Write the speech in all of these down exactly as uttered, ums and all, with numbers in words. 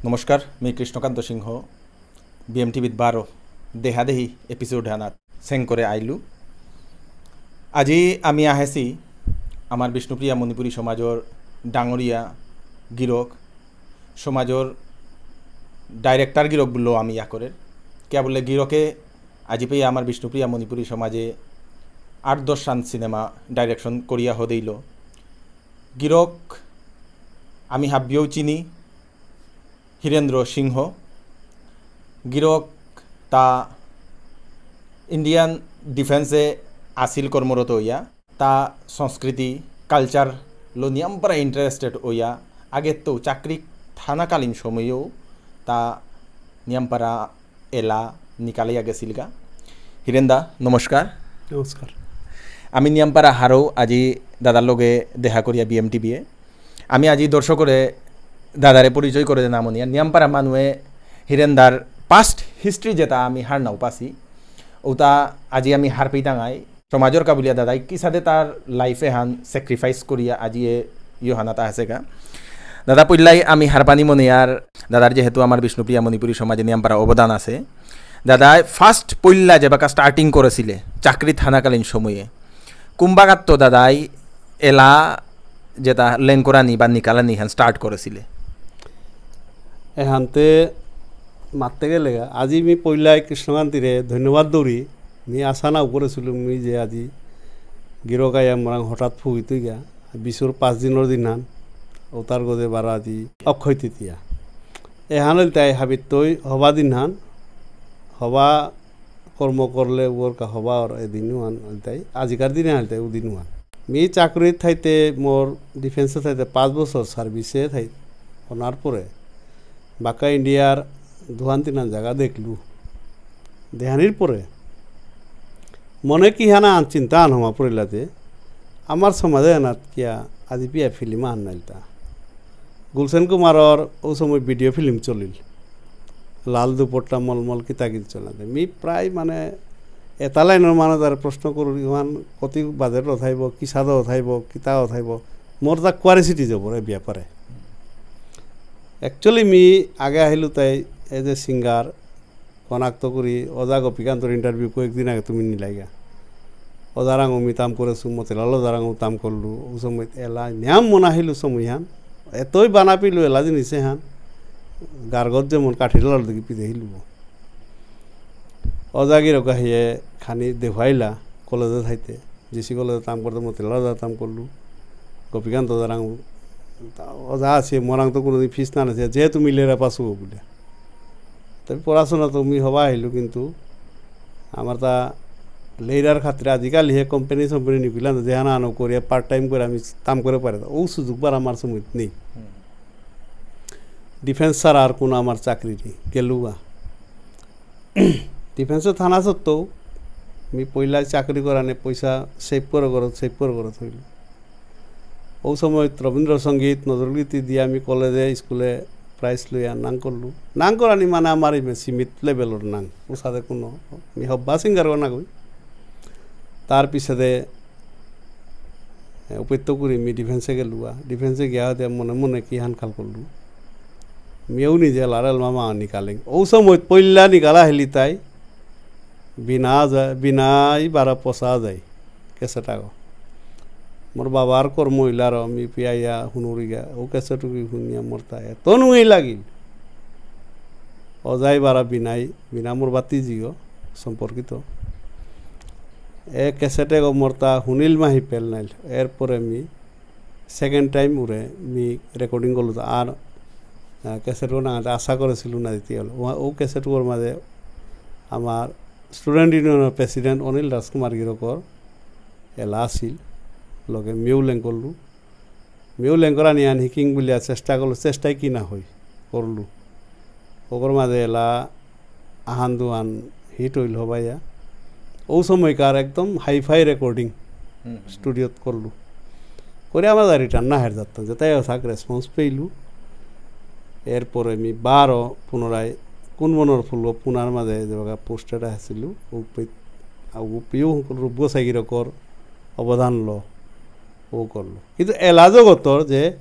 নমস্কার, মি কৃষ্ণকান্ত সিংহ, বিএমটিভিত বারো দেহা দেহি এপিসোড হানাত সেং করে আইলু। আজি আমি আহেছি আমার বিষ্ণুপ্রিয়া মণিপুরী সমাজর ডাঙরিয়া গিরক, সমাজর ডাইরেক্টর গিরক বুললেও আমি ইয়া করে। কিয়া বুললে গিরকে আজি পেয়ে আমার বিষ্ণুপ্রিয়া মণিপুরী সমাজে আট দশ হান সিনেমা ডাইরেকশন করিয়া হদেইল। গিরক আমি হাবিয়েও চিনি, হীরেন্দ্র সিংহ। গিরক তা ইন্ডিয়ান ডিফেন্সে আসিল কর্মরত হইয়া, তা সংস্কৃতি, কালচার লো নিয়ামপারা ইন্টারেস্টেড হইয়া, আগে তো চাকরি থানাকালীন সময়েও তা নিয়ামপারা এলা নিকালিয়া গেছিলগা। হিরেন দা, নমস্কার। নমস্কার। আমি নিয়ামপারা হারৌ আজি দাদার লগে দেখা করিয়া বিএমটিভিয়ে। আমি আজি দর্শকরে দাদারে পরিচয় করে দেনা মনিয়া। নিয়ামপারা মানুয়ে হিরেন দার পাস্ট হিস্ট্রি যেটা আমি হার নাও পাসি, ওটা আজি আমি হার পেইতাঙাই। সমাজর কাবুলিয়া দাদাই কিসাদে তার লাইফে হান স্যাক্রিফাইস করিয়া আজি এ ইয়োহানাত আহেসেগা। দাদা পইলাই আমি হারপানি মনে আর দাদার যেহেতু আমার বিষ্ণুপ্রিয়া মণিপুরী সমাজে নিয়ামপারা অবদান আছে। দাদাই ফার্স্ট পইলা যেবাকা স্টার্টিং করেছিলে চাকরি থানাকালীন সময়ে, কুম্বাগাত্ত দাদাই এলা যেটা লেংকরানি বা নিকালানি হান স্টার্ট করেছিলে? এহানতে মাততে গেলেগা, আজি মি পইলাই কৃষ্ণকান্তিরে ধন্যবাদ দৌরি। মি আশা নাও করেছিলু মি যে আজি গিরকাইয়া মোরাং হঠাৎ ফুগিতইগা। বিশুর পাঁচ দিনর দিন হান, ওতার গজে বারো আজি অক্ষয় তৃতীয়া। এহান ইলতাই হাবিত্তই হবা দিন হান, হবা কর্ম করলে উগরকা হবা অর এদিন ওয়ান ইলতাই, আজিকার দিনে ইলতাই উদিন ওয়ান। মি চাকরি থাইতে মোর ডিফেন্সে থাইতে পাঁচ বছর সার্ভিসে থাই, অনার পরে বাকা ইন্ডিয়ার দুহান তিনহান জায়গা দেখলু। দেহানির পরে মনে কি হানা আন চিন্তা আন হমা পড়িলাতে আমার সমাজে আনাত কিয়া আজি পিয়া ফিল্ম আন নাইলতা। গুলশান কুমারর ও সময় ভিডিও ফিল্ম চলিল, লাল দুপট্টা মলমল কিতা কিতা চলাতে। মি প্রায় মানে এটা লাইনর মানে তার প্রশ্ন করুরি, ইমান কতি বাজেট উঠাইব, কিসাদে উঠাইব, কিতা উঠাইব, মোর তা কুয়ারিসিটি যাব রে ব্যাপারে। একচুয়ালি মি আগে আহিলু তাই এজ এ সিঙ্গার, কনাক্ত করি ওজা গোপীকান্তর ইন্টারভিউ কয়েকদিন আগে তুমি নিলাইগা। ওজারাং মি তাম করেসু, মতিলাল ওজারাং তাম করলু, ও সময় এলা নিয়াম মন আহিলু সময় হান, এতই বানা পিলু এলা জিনিসে হান, গার্গত যেমন কাঠির লাল দেখি পিদে হিলু। ওজাগির গাহিয়ে খানি দেখাইলা কলেজে থাইতে, জেসি কলেজে তাম করতে মতিলাল ওজা তাম করলু, গোপীকান্ত ওজারাং ওজা আছে, মোরাং তো কোনোদিন ফিস না আছে, যে তুমি লেরা পাসু বুলে। তবে পড়াশোনা তো আমি হবা আহিলু, কিন্তু আমার তা লেইরার খাতিরে আজিকালি হে কোম্পানি সোম্পানি নিকুলাম, যেহান আনো করিয়া পার্ট টাইম করে আমি কাম করে পারে, ও সুযোগ বার আমার সময় নেই। ডিফেন্স ছাড়া আর কোনো আমার চাকরি নেই, গেলুগা। ডিফেন্সে থানা সত্ত্বেও আমি পইলা চাকরি করানে পয়সা সেভ করে করে, সেভ করে করে থইল। ও সময় রবীন্দ্রসঙ্গীত, নজরুলগীতি দিয়া আমি কলেজে, স্কুলে প্রাইজ লইয়া নাং করলু। নাং করানি মানে আমার এই সীমিত লেভেলর নাং। ও সাথে কোনো, আমি হব্বা সিঙ্গার না কই। তার পিছতে, এ, উপেত্ত করি আমি ডিফেন্সে গেলুয়া। ডিফেন্সে গিয়া হতে মনে মনে কি হান খাল করলু। মিয়াও নিজে লারেল মামা নিকালেং। ও সময় পইলা নিকালা হেলি তাই। বিনা যায়, বিনাই বারা পচা যায়। কেসেট আগো। মোর বাবার কর্ম ইলার আমি পিয়াইয়া হুনুরিগা। ও কেসেট কি হুনিয়া মোর তা এত নুই লাগিল। অজাই বারা বিনাই, বিনা মোর বাতি জিও সম্পর্কিত। এ কেসেটে গো মোর তা হুনিল মাহি পেল নাইল। এরপরে মি সেকেন্ড টাইম উরে মি রেকর্ডিং করলু তো আর, আহ, ক্যাসেটও না আশা করেছিল না দিতে হলো। ও, ও ক্যাসেটওর মাঝে আমার স্টুডেন্ট ইউনিয়নের প্রেসিডেন্ট অনিল রাজকুমার গিরকর এলা আছিল, লগে মিউ লেং করলু। মিউ লেং করা নিয়ে আন হিকিং বুলিয়া চেষ্টা করলু, চেষ্টাই কি না হই করলু। ওগর মাঝে এলা আহান দুহান হিট হইল হবাইয়া। ও সময়কার একদম হাইফাই রেকর্ডিং হুম, হুম। স্টুডিওত করলু। করে আমার রিটার্ন না হের যাতাম, যেটাই থাক রেসপন্স পেইলু। এরপরে আমি বারো পুনরায় কোন মনর ফুলব পুনার মাঝে যে বাগা পোস্টার আসিল, ও পে-, আ, ও পিউ হংকল রূপ গোসাইগিরকর অবদান লো, ও করলু। কিন্তু এলা জগতর যে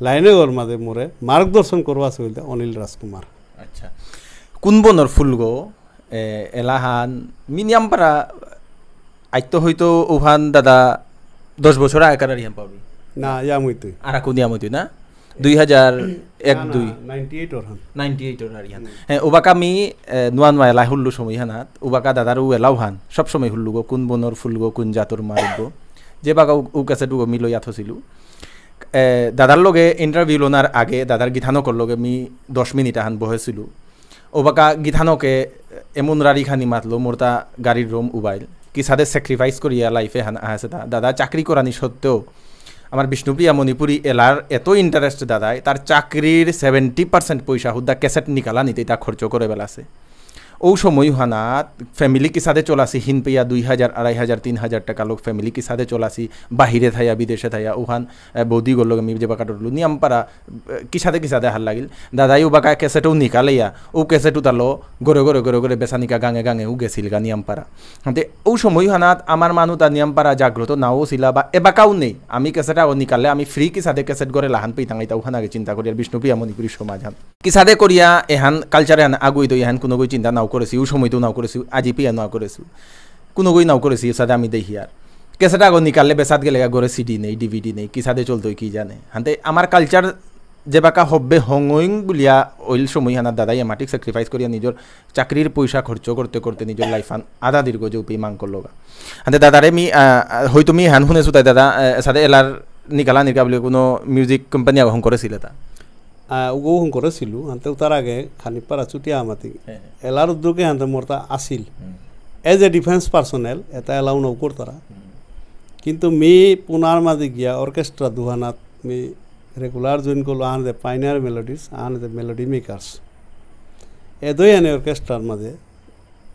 লাইনগর মাঝে মোরে মার্গদর্শন করবা আছে বলতে অনিল রাজকুমার। আচ্ছা। কোন বনর ফুলগো, এ, এলাহান, মি নিয়াম পারা, আইতো হয়তো উহান দাদা দশ বছর আগেকার আর ইয়াম পাবি। না, ইয়াম হইতই। আর কোন ইয়াম হইতই না? দুই হাজার এক না, না, দুই। নাইনটি এইট ওর হান। নাইনটি এইট ওর আর ইয়ান। হুম। হ্যাঁ, ওবাকা মি, এ, নুয়া নুয়া এলা হুল্লু সময় হানাত, ওবাকা দাদার উ এলাও হান, সব সময় হুল্লু গো, কোন বনর ফুল গো, কোন জাতর মারুক গো, যে বাকা উ, উ ক্যাসেট গো মি লইয়া থসিলু। এ, দাদার লগে ইন্টারভিউ লোনার আগে, দাদার গিথানকর লগে মি দশ মিনিট আহান বহেসিলু। ওবাকা গিথানকে এমন রারি খানি মাতলো, মোরতা গাড়ির রোম উবাইল। কিসাদে স্যাক্রিফাইস করিয়া লাইফে হান আহাসে তা। দাদা চাকরি করানি সত্ত্বেও, আমার বিষ্ণুপ্রিয়া মণিপুরী এলার এত ইন্টারেস্ট দাদাই, তার চাকরির সেভেন্টি পার্সেন্ট পয়সা হুদ্দা ক্যাসেট নিকালা নিতে তা খরচ করে বেলাসে। ও সময় হানাত ফ্যামিলি কিসাদে চলাসি হিন পেয়া দুই হাজার, আড়াই হাজার, তিন হাজার টাকা লোক ফ্যামিলি কিসাদে চলাসি, বাহিরে থাইয়া, বিদেশে থাইয়া, ওহান, এ, বৌদি গল্লগে মি যে বাকা ডরলু, নিয়াম পারা, এ, কিসাদে কিসাদে হার লাগিল। দাদাই ও বাকা ক্যাসেটও নিকালেয়া, ও ক্যাসেট উতালো, গরে গরে গরে গরে বেসানিকা গাঙে গাঙে ও গেছিল গা নিয়াম পারা। হাতে ও সময় হানাত আমার মানু তা নিয়াম পারা জাগ্রত নাও ছিলা বা এবাকাও নেই। আমি ক্যাসেট আগো নিকালে আমি ফ্রি কিসাদে ক্যাসেট গরে লাহান পেয়ে থাঙাইতা ওহান আগে চিন্তা করি আর বিষ্ণুপ্রিয়া মণিপুরী সমাজ হান। কিসাদে করিয়া এহান কালচার এহান আগুই তো এহান কোনো গই চিন্তা নাও করেছি, ও সময় তো নাও করেছি, আজি পিয়া নাও করেছি। কোনো গই নাও করেছি, সাদে আমি দেখি আর। ক্যাসেট আগো নিকালে বেসাত গেলে গা গরে সিডি নেই, ডিভিডি নেই, কিসাদে চলতো কি জানে। হাতে আমার কালচার যে বাকা হব্বে হঙইং বুলিয়া ওইল সময় হানা দাদাই এমাটিক স্যাক্রিফাইস করিয়া নিজের চাকরির পয়সা খরচ করতে করতে নিজের লাইফ আন আধা দীর্ঘ যে উপে মাং করলো গা। হাতে দাদারে মি, আ, আ, হয়তো মি হান শুনেছো তাই দাদা, আ, সাদে এলার নিকালা নিকা বুলে কোনো মিউজিক কোম্পানি আগো হং করেছিলে তা? আ, উগো হং করেছিলু, হাতে উতার আগে খানি পারা চুটিয়া আমাতি। হ্যাঁ, হ্যাঁ। এলার উদ্যোগে হাতে মোরতা আসিল। হুম। As a defense personnel, এটা এলাও নৌ করতারা। হুম। কিন্তু মি পুনার মাঝে গিয়া অর্কেস্ট্রা দুহানাত মি রেগুলার জয়েন করলো আহান দে পাইনিয়ার মেলোডিজ, আহান দে মেলোডি মেকার্স। এদই আনে অর্কেস্ট্রার মাঝে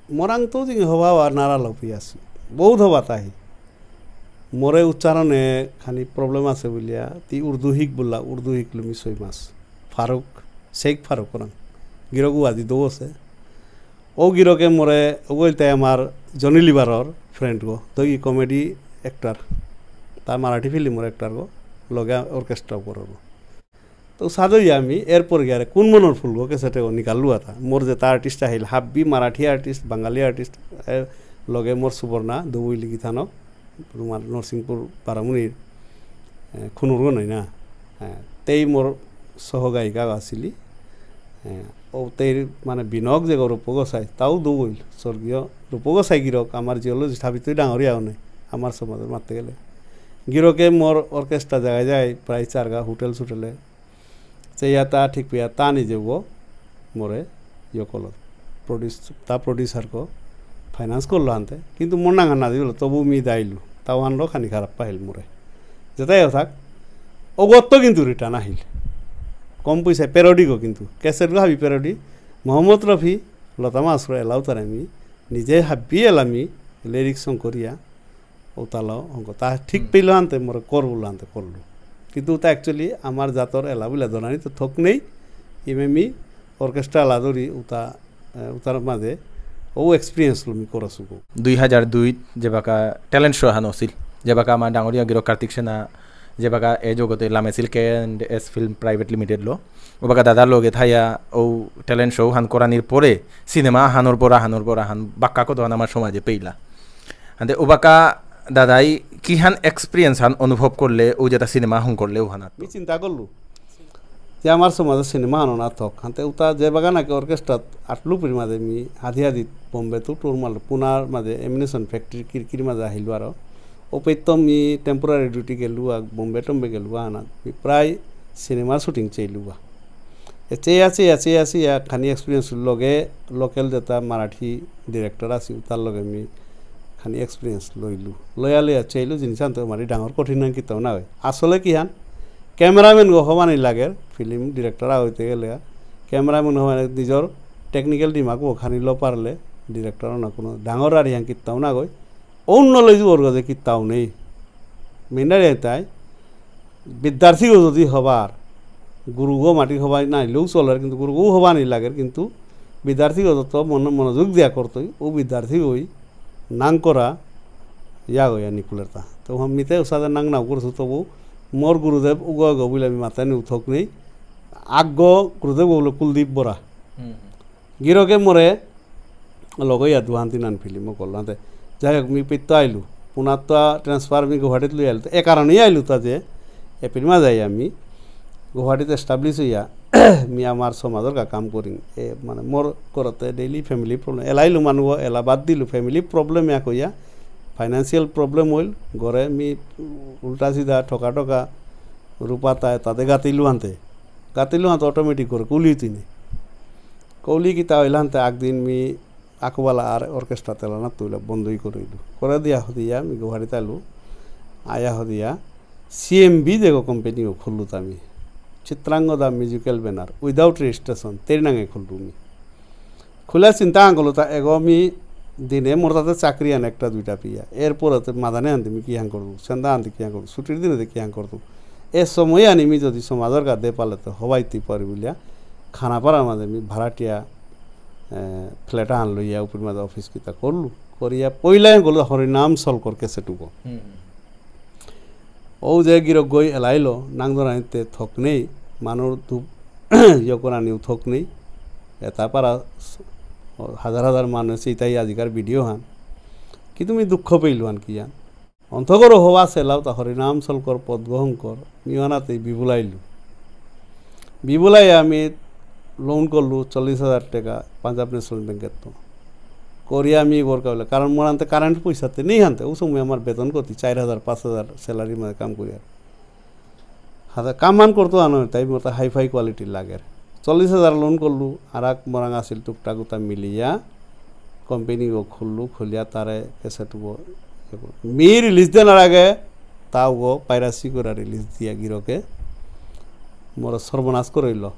মোরাং তো দিন হবা আর নারা লপি আসি। বহুত হবা তাহি। মোরে উচ্চারণে খানি প্রবলেম আছে বুলিয়া, তি উর্দু হিক বুল্লা, উর্দু হিকলু মি ছয় মাস। ফারুক, শেখ ফারুক ওরাং। গিরকু আজি দৌ আছে। ও গিরকে মোরে, ও বলতে আমার জনি লিভারর ফ্রেন্ড গো, দই কমেডি অ্যাক্টর। তার মারাঠি ফিল্মর অ্যাক্টর গো, লগে অর্কেস্ট্রা করব। তো সাদই আমি এরপর গিয়ারে কোন মনর ফুল গো ক্যাসেটে ও নিকাললু আতা। মোর যেতা আর্টিস্ট আহিল, হাব্বি মারাঠি আর্টিস্ট, বাঙালি আর্টিস্ট, এ, লগে মোর সুবর্ণা, দুবই লিগিথানক, তোমার নরসিংপুর বারামুনির, এ, খুনুরগো নাই না? হ্যাঁ, তেই মোর সহগায়িকা আসিলি। হ্যাঁ, ও তেই মানে বিনক যে রূপ গোসাই, তাও দুবইল, স্বর্গীয় রূপ গোসাই গিরক, আমার জিওলজিস্ট হাবিতই ডাঙরিয়াও নেই, আমার সমাজে মারতে গেলে। গিরকে মোর অর্কেস্ট্রা জায়গায় যায়, প্রায় চারগা হোটেল সোটেলে। চেয়া তা ঠিক পেয়া তা নিজে গো মোরে ইয়ে করলো। প্রডিউস-, তা প্রডিউসার গো ফাইন্যান্স করলো আনতে। কিন্তু মোর নাঙা না দিল, তবু মি দাইলু। তাও আনলো খানি খারাপ পাহিল মোরে। যেটাই হোক থাক, ওগত্ত কিন্তু রিটার্ন আহিল। কম পয়সায় প্যারোডি গো কিন্তু। ক্যাসেট গো হাবি প্যারোডি। মোহাম্মদ রফি, লতা মাসুর এলাও তার আমি নিজে হাবি এলামি লিরিক্স সং করিয়া ও তালাও অঙ্ক। তা ঠিক হুম। পেইল আনতে মোরে করবুল আনতে করলু। কিন্তু তা actually আমার জাতর এলা বুলা ধরানি তো থক নেই। ইমে মি অর্কেস্ট্রা এলা ধরি উতা, এ, উতার মাঝে ও এক্সপিরিয়েন্স লো মি করাসুকু। দুই হাজার দুই যেবাকা ট্যালেন্ট শো হান আছিল, যেবাকা আমার ডাঙরিয়া গিরক কার্তিক সেনা, যেবাকা এ জগতে লামেছিল K and S film private limited লো, ওবাকা দাদার লগে থাইয়া ও ট্যালেন্ট শো হান করানির পরে সিনেমা হানোর পর হানোর পর হান বাক্কা কত হান আমার সমাজে পেইলা। হাতে ওবাকা দাদাই কিহান এক্সপিরিয়েন্স হান অনুভব করলে ও যেটা সিনেমা হং করলে ওহানাত? মি চিন্তা করলু যে আমার সমাজে সিনেমা হানো না থক। হাতে উতা যে বাগান আগে অর্কেস্ট্রা আটলু পির মাঝে মি হাদি হাদি বোম্বে তো টুর মাল পুনার মাঝে এমিনেশন ফ্যাক্টরি কিরকির মাঝে আহিলু আরো। ওপেত্ত মি টেম্পোরারি ডিউটি গেলু আগ বোম্বে টোম্বে গেলু আনা। মি প্রায় সিনেমা শুটিং চেইলু বা। এ চেয়া চেয়া চেয়া চেয়া খানি এক্সপিরিয়েন্স লগে লোকাল যেটা মারাঠি ডিরেক্টর আছি, তার লগে আমি খানি এক্সপিরিয়েন্স লইলু। লইয়া লইয়া চাইলু জিনিস আনতে মারি ডাঙর কঠিন নাকি তাও না হয়। আসলে কি হান? ক্যামেরাম্যান গো হবানি লাগে, ফিল্ম ডিরেক্টর হইতে গেলে। ক্যামেরাম্যান হবানি নিজের টেকনিক্যাল দিমাগ ও খানি লো পারলে ডিরেক্টর না কোনো ডাঙর আর ইয়ান কিতাও না গই। অন্য লইজ ওর গজে কিতাও নেই। মেন্ডারে তাই বিদ্যার্থীগো যদি হবার, গুরুগো মাটি হবাই নাইলেও চলের, কিন্তু গুরুগো হবা নেই লাগের, কিন্তু বিদ্যার্থীগো যত মন-, মনোযোগ দিয়া করতই, ও বিদ্যার্থীগই নাং করা ইয়া গইয়া নিকুলের তা। তো মিতে উসাদে নাং নাও করছো, তবু মোর গুরুদেব উগ উগ বুলে আমি মাতানি উথক নেই। আগ গুরুদেব হলো কুলদীপ বরা। হুম, হুম। গিরকে মোরে লগইয়া দুহান তিনহান ফিল্ম করলাম। তে যাই হোক, মি পিত্ত আইলু। পুনাত্ত ট্রান্সফার মি গুয়াহাটিত লই আইলু। তে এ কারণেই আইলু তা যে এপ্রিল মাস যাই আমি গুয়াহাটিত এস্টাবলিশ হইয়া মি আমার সমাজর কা কাম করিং। এ মানে মোর করতে ডেইলি ফ্যামিলি প্রবলেম। এলাইলু মানু এলা বাদ দিলু ফ্যামিলি প্রবলেম এক হইয়া। ফাইন্যান্সিয়াল প্রবলেম হইল। ঘরে মি উল্টা সিধা ঠকা ঠকা রূপা তাই তাতে গাতিলু আনতে। গাতিলু আনতে অটোমেটিক করে কুলি তিনে। কৌলি কিতা হইল আনতে একদিন মি আকবালা আর অর্কেস্ট্রা তেলানা তুইলা বন্ধই করে দিলু। করে দিয়া হদিয়া মি গুয়াহাটিত আলু। আয়া হদিয়া সিএমবি দেখো কোম্পানিও খুললু তামি। Chitrangada musical banner, without registration, তেরি নাঙে খুললু মি। খুলে চিন্তা আঙকরলু তা এগো মি দিনে মোর তাতে চাকরি আন একটা দুইটা পিয়া। এরপরে তো মাদানে আনতে মি কি হাং করতু, সেন্দা আনতে কি হাং করতু, ছুটির দিনে তো কি হাং করতু। এ সময় আনি মি যদি সমাজর কাদে পালে তো হবাই তি পারি বুলিয়া খানাপাড়ার মাঝে মি ভাড়াটিয়া, এ, ফ্ল্যাট আন লইয়া উপর মাঝে অফিস কিতা করলু। করিয়া পইলাই গেল হরিনাম সলকর কেসেটুকো। হুম, হুম। ও যে গিরক গই এলাইলো, নাংদরানিতে থক নেই, মানুর ধূপ ইয়করানিও থক নেই। এটা পারা স-, হাজার হাজার মানুষ এটাই আজিকার ভিডিও হান। কি তুমি দুঃখ পেইলো হান কি জান? অন্তগর হওয়া সেলাও তা হরিনাম সলকর পদ গ্রহণ কর, মিওয়ানাতে বিবুলাইলু। বিবুলাই আমি লোন করলু চল্লিশ হাজার টাকা পাঞ্জাব ন্যাশনাল ব্যাংকের তো। করি আমি বোরকা হইলে, কারণ মোর আনতে কারেন্ট পয়সাতে নেই আনতে, ও সময় আমার বেতন কতি চার হাজার, পাঁচ হাজার স্যালারি মানে কাম করি আর। হাতে কাম মান করতো আনো, তাই মোর হাই ফাই কোয়ালিটি লাগে। চল্লিশ হাজার লোন করলু, আর এক মোরাং আসিল টুকটাক উতা মিলিয়া, কোম্পানি গো খুললু, খুলিয়া তারে ক্যাসেট গো, ইয়ে করলু। মি রিলিজ দেনার আগে, তাও গো পাইরাসি করে রিলিজ দিয়া গিরকে, মোর সর্বনাশ করে হইল।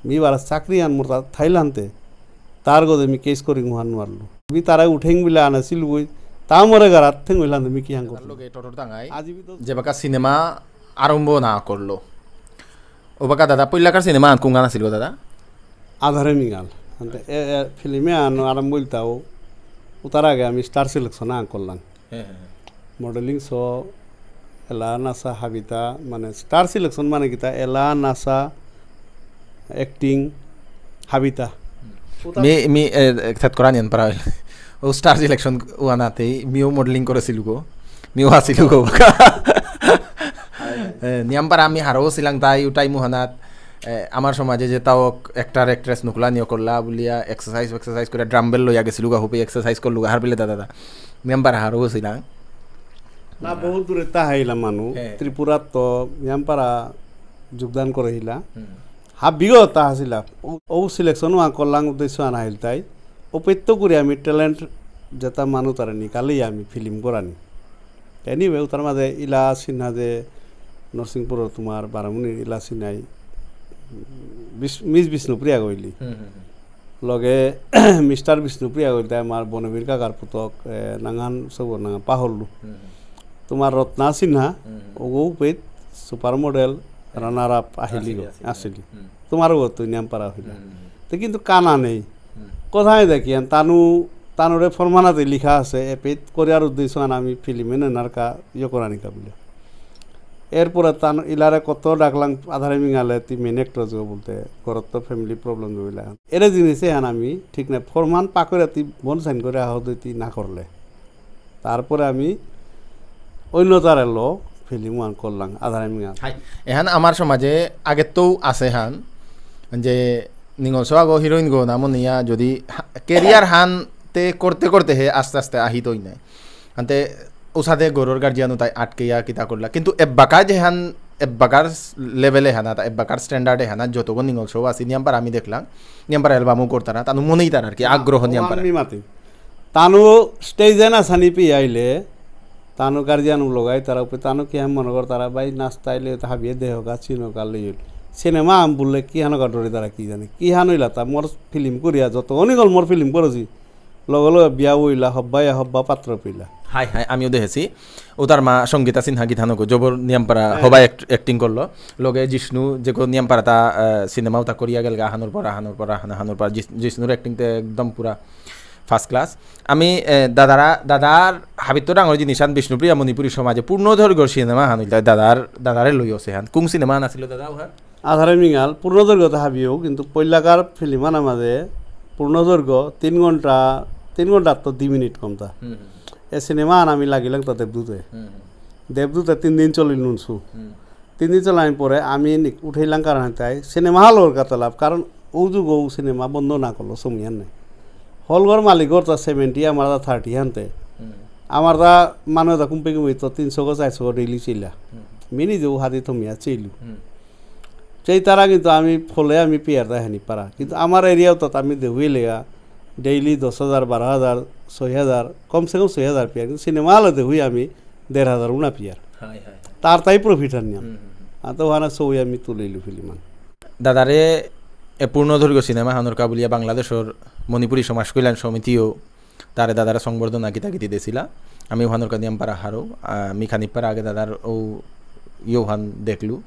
মি বারা চাকরি আন মোর তা থাইল্যান্ডে, তার গদে মি কেস করি মুহান মারলু। মি তারা উঠেং বিলা আনাসিল গই, তা মোরে গারাত থেং হইলাম মি কি হাং করলু। লগে টটর তাঙাই, আজি বি তো যেবাকা সিনেমা আরম্ভ না করলো। ওবাকা দাদা, পইলাকার সিনেমা আন কুঙ্গান আছিল গো দাদা? আধারে মিঙাল। আনতে এ, এ, ফিল্মে আনো আরম্ভ ইলতাও, উতার আগে আমি স্টার সিলেকশন আন করলাম। হ্যাঁ, হ্যাঁ, হ্যাঁ। মডেলিং শো, এলা নাসা হাবিতা, মানে স্টার সিলেকশন মানে কিতা, এলা নাসা, অ্যাক্টিং, হাবিতা। মি, মি, এ, এ, থেত করা নিয়ন পারা হইল। ও স্টার সিলেকশন ওয়ানাতেই, মিও মডেলিং করেছিল গো। মিও আসিল গো। এ, নিয়াম পারা আমি হারৌ ছিলাম তাই, উঠাই মুহানাত, এ, আমার সমাজে যে তাও অ্যাক্টর, অ্যাক্ট্রেস নুকলা নিয়ে করলা বুলিয়া এক্সারসাইজ, এক্সারসাইজ করে ডাম্বেল লইয়া গেছিল গা, হুপি এক্সারসাইজ করলু গা, হার পেলে দাদা দাদা। নিয়াম পারা হারৌ ছিলাম। না, বহুত দূরে তা হাইলা মানু। হ্যাঁ। ত্রিপুরাত তো নিয়াম পারা যোগদান করে হিলা। হুম। হাবিগো তা হাসিলা। ও, ও সিলেকশন ওয়া করলাম উদ্দেশ্য আনা হিল তাই। ও পেত্ত করে আমি ট্যালেন্ট যেটা মানু তারা নিকালেই আমি ফিল্ম করানি। এনিওয়ে, তার মাঝে ইলা সিনহা যে নরসিংপুর তোমার বারামুনি ইলা সিনহাই বিশ-, মিস বিষ্ণুপ্রিয়া গইলি। হুম, হুম, হুম। লগে মিস্টার বিষ্ণুপ্রিয়া গইলি, তাই আমার বনবীর কাকার পুতক, এ, নাঙান সব নাঙান পাহরলু। হুম, হুম। তোমার রত্না সিনহা, হুম, হুম। ওগো পেত সুপার মডেল, হ্যাঁ। রানার আপ আহিলি আসিলি, গো, আসিলি। আসিলি। হুম। তোমার গো তুই নিয়াম পারা হইলা। হুম, হুম, হুম। তো কিন্তু কানা নেই। হুম। কোথায় দেখি, আর তানু, তানুরে ফরমানাতে লিখা আছে, এ পেত করিয়ার উদ্দেশ্য আন আমি ফিল্মে নেনার কা ইয়ে করানি কা বুলে। এরপরে তানু ইলারে কত ডাকলাম, আধারে মিঙালে, তুই মেন অ্যাক্টর যে বলতে, ঘরত তো ফ্যামিলি প্রবলেম হইলা। এরে জিনিসে আন আমি, ঠিক না, ফরমান পাকরে তুই বন সাইন করে আহ তুই না করলে। তারপরে আমি অন্য তার এলো ফিল্ম ওয়ান করলাম, আধারে মিঙা। হাই, এহান আমার সমাজে আগেত্তও আছে হান, যে নিঙল সোয়াগো হিরোইন গো নামো নিয়া যদি হা-, ক্যারিয়ার হান তে করতে করতে হে আস্তে আস্তে আহিতই নাই। আনতে উসাদে গরুর গার্জিয়ানো তাই আটকে ইয়া কিতা করলা। কিন্তু এব্বাকা যে হান, এব্বাকার লেভেলে হানা, তা এব্বাকার স্ট্যান্ডার্ডে হানা, যতগো নিঙল সৌ আসি, নিয়াম পারা আমি দেখলাম, নিয়াম পারা অ্যালবামও করতারা, তানু মনেই তার আর কি, আগ্রহ নিয়াম পারা। আমি মাতি। তানু স্টেজে না সানি পি আইলে, তানু গার্জিয়ান লগাই, তারা উপরে তানু কি হাম মনে কর, তারা ভাই নাচতা আইলে, তা হাবিয়ে দেহ গা, চিনো গা লইল। সিনেমা আম বললে কি হানো গা ডরে তারা কি জানে। কি হানো ইলা তা মোর ফিল্ম করিয়া, যত অনেক মোর ফিল্ম করেছি। লগে লগে বিয়া বইলা, হব্বা ইয়া হব্বা পাত্র পিলা। হাই, হাই, আমিও দেখেছি। ও তার মা সঙ্গীতা সিনহা গীতানগো, জবর নিয়াম পারা হ্যাঁ। হবা অ্যাক্ট-, অ্যাক্টিং করলো। লগে জিষ্ণু, যে কো নিয়াম পারা তা, আহ, সিনেমাও তা করিয়া গেল গা, হানোর পর, হানোর পর, হান-, হানোর পর। জিস-, জিষ্ণুর অ্যাক্টিং তে একদম পুরা ফার্স্ট ক্লাস। আমি, এ, দাদারা, দাদার হাবিত্ত ডাঙর জিনিস আন বিষ্ণুপ্রিয়া মণিপুরী সমাজে পূর্ণ দৈর্ঘ্য সিনেমা হান হইলে দাদার, দাদারে লই আছে হান। কোন সিনেমা হান আছিল দাদা ওহান? আধারে মিঙাল, পূর্ণ দৈর্ঘ্য তো হাবিও, কিন্তু পৈলাকার ফিল্ম আনার মাঝে পূর্ণ দৈর্ঘ্য তিন ঘন্টা, তিন ঘন্টা তো দুই মিনিট কম তা। হুম, হুম। এ সিনেমা আন আমি লাগিলাম তা দেবদূতে। হুম, হুম। দেবদূতে তিন দিন চলিল নুনসু। হুম। তিন দিন চলানোর পরে আমি নি-, উঠাইলাম কারণ তাই সিনেমা হল ওর কথা লাভ, কারণ ও যুগ ও সিনেমা বন্ধ না করলো সময় আর নেই। হলঘর মালিক ওর তা সেভেন্টি, আমার তা থার্টি হানতে। হুম। আমার তা মানে তা কুম্পে কুম্পে তো তিনশো গো চারশো গো ডেইলি চিলা। হুম। মিনি যে ও হাতি থমিয়া চিলু। হুম। সেই তারা কিন্তু আমি ফলে আমি পিয়ার দা হানি পারা। কিন্তু আমার এরিয়াও তো আমি দেহুই লেগা ডেইলি দশ হাজার, বারো হাজার, ছয় হাজার, কমসে কম ছয় হাজার পিয়ার। কিন্তু সিনেমা হলে দেহুই আমি দেড় হাজার উনা পিয়ার। হয়, হয়, হয়। তার তাই প্রফিট আর নিয়াম। হুম, হুম, হুম। আর তো ওখানে ছবি আমি তুলে ইলু ফিল্ম আন। দাদারে এ পূর্ণ দৈর্ঘ্য সিনেমা হানোর কাবুলিয়া বাংলাদেশর মণিপুরী সমাজ কল্যাণ সমিতিও তারে দাদারে সংবর্ধনা কিতা কিতি দেছিলা। আমি ওহানোর কাদিয়াম পারা হারো, আহ, মিখানি পারা আগে দাদার ও ইয়োহান দেখলু।